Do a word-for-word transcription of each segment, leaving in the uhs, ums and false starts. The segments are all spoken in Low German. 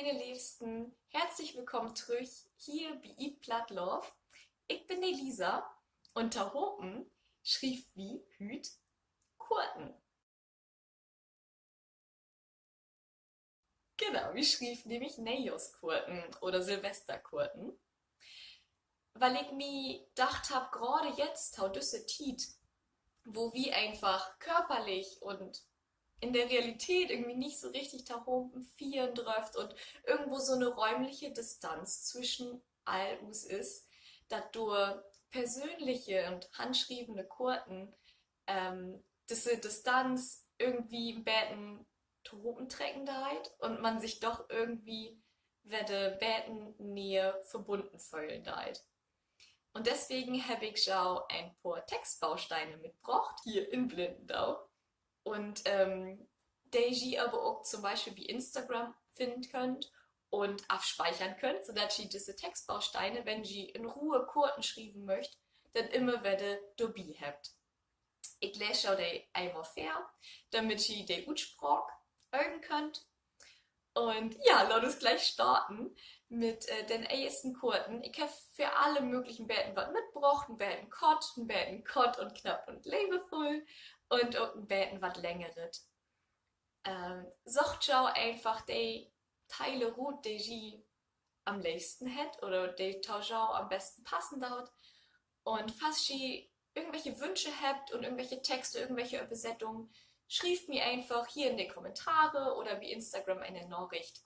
Mien Leevsten, herzlich willkamen trüch hier bi Eat Platt Love. Ik bün de Lisa un tohopen schrievt wi hüüt Korten. Genau, wi schrievt nämlich Neejohrskorten oder Silvesterkorten. Wiel ik mi dacht hebb, graad jetzt to düsse Tiet, wo wi eenfach körperlich un in de Realität irgendwie nich so richtig tohopen fiern dröfft un irgendwo so 'ne räumliche Distanz twischen all us is, dat dör persönliche un handschrievene Korten, ähm, düsse Distanz irgendwie en beten tohopen trecken deit un man sik doch irgendwie wedder beten neger verbunnen föhlen deit. Un deswegen hebb ik jo en poor Textbausteine mitbrocht hier in Blindenau. Un, ähm, de ji aver ok to'n Bispeel bi Instagram finnen köönt un afspiekern köönt, so dat ji düsse Textbausteine, wenn ji in Roh Korten schrieven möcht, denn immer wedder dorbi hebbt. Ik lees jo de eenmal vör, dormit ji de Utspraak öven köönt. Un ja, laat us gliek starten mit, äh, den eersten Korten. Ik heff för alle mööglichen beten wat mitbrocht, en beten kort, en beten kort un knapp un leevvull un ok en beten wat längeret. Ähm, söcht jo eenfach de Teile rut, de ji an'n leevsten hebbt oder de to jo an'n besten passen doot. Un falls ji irgendwelche Wünsche hebbt un irgendwelche Texte, irgendwelche Översettungen, schrievt mi eenfach hier in de Kommentare oder bi Instagram ene Naricht.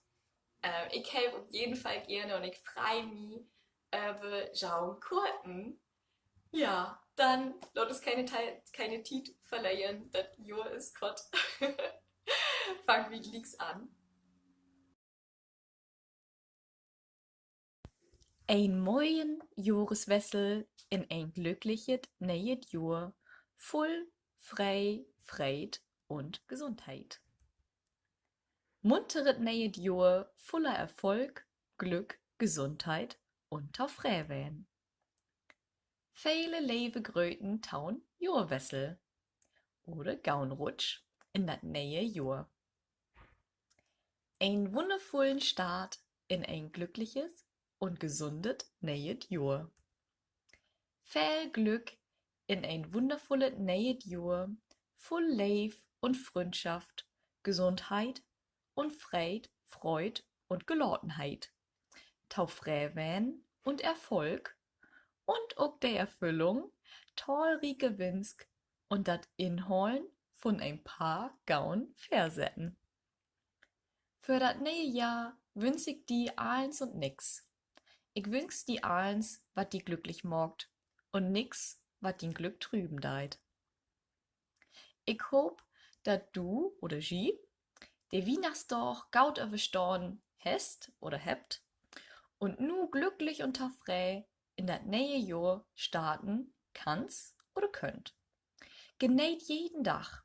Äh, ik help op jeden Fall geern un ik frei mi över jo'n Korten. Ja, denn laat us kene Tei-, kene Tiet verleren. Dat Johr is kort. Fangt wi glieks an. En moien Johreswessel in en glücklichet nee'et Johr, vull Frei, Freid un Gesundheit. Munteret nee'et Johr vuller Erfolg, Glück, Gesundheit un Tofredenheit. Vele leve Gröten to'n Johrwessel oder goden Rutsch in dat nee'e Johr. En wunnervullen Start in en glückliches un gesundet nee'et Johr. Veel Glück in en wunnervullet nee'et Johr, vull Leev un Fründschaft, Gesundheit un Freid, Freud un Gelatenheit, Tofredenheit un Erfolg un ok de Erfüllung tallrieke Wünsk un dat Inholen vun en paar goden Vörsätz. För dat nee'e Johr wünsch ik di allens un nix. Ik wünsch di allens, wat di glücklich maakt, un nix, wat dien Glück trüben deit. Ik hoop, dat du oder ji de Wiehnachtsdaag goot överstahn hest oder hebbt un nu glücklich un tofree in dat nee'e Johr starten kannst oder köönt. Geneet jeden Dag.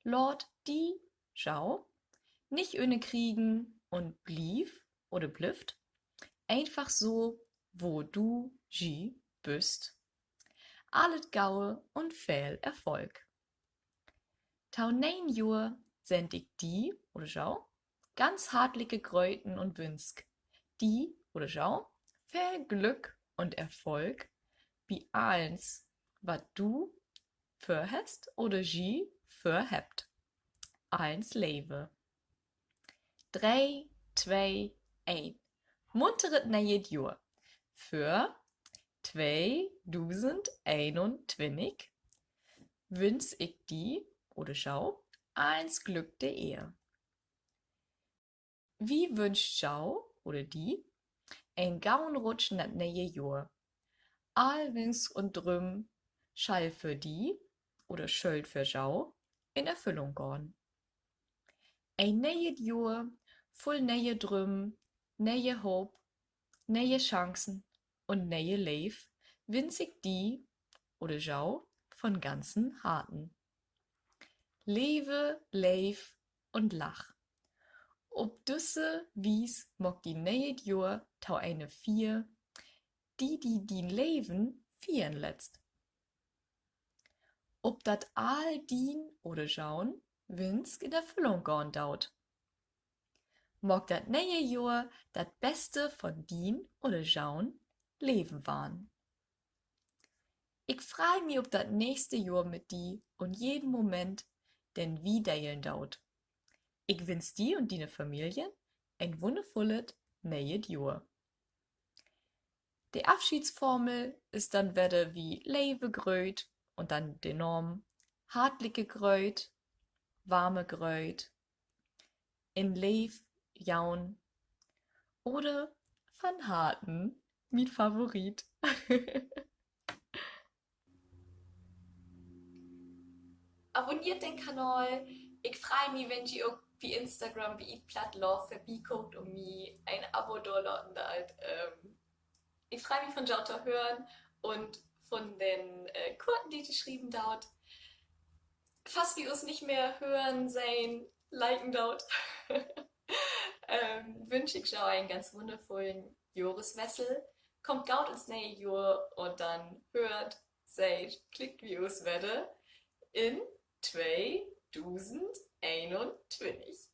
Laat di jo nich ünnerkriegen un bliev oder blifft eenfach so, wo du ji büst. Allet Gode un veel Erfolg. To'n nee'en Johr send ik di oder jo ganz hartliche Gröten un wünsch di oder jo veel Glück un Erfolg bi allens, wat du vörhest oder ji vörhebbt. Allens Leve. Dree, twee, een. Munteret nee'et Johr. För tweedusendeenuntwintig wünsch ik di oder jo allens Glück de Ehr. Wi wünscht jo oder di en goden Rutsch in dat nee'e Johr. All Wünsk un Drööm schall för di oder schüllt för jo in Erfüllung gahn. En nee'et Johr vull nee'e Drööm, nee'e Hoop, nee'e Chancen un nee'e Leev wünsch ik di oder jo von ganzen Harten. Leve, leev un lach. Op düsse Wies maak dien nee'et Johr to ene Fier, de di dien Leven fiern lett. Op dat all dien oder jo'n Wünsk in Erfüllung gahn doot. Maak dat ne'e Johr dat Beste von dien oder jo'n Leven warrn. Ik frei mi op dat nächste Johr mit di un jeden Moment, den wi delen doot. Ik winsch di un diene Familie en wunnervullet ne'et Johr. De Afschiedsformel is denn wedder wie leve Gröt un denn de Naam: hartliche Gröt, warme Gröt, en leev Jan oder von Harten, mien Favorit. Abonneert den Kanal. Ik frei mi, wenn ji ok bi Instagram bi Eat Platt Love vörbikaamt un mi en Abo dorlaten deit. Ik frei mi, von jo to hören un von den Korten, de ji schrieven doot. Falls wi us nich mehr hören, sehn, liken doot, wünsch ik jo en ganz wunnervullen Johreswessel. Kaamt goot in't ne'e Johr un denn höört, seht, klickt wi us wedder in tweedusendeenuntwintig.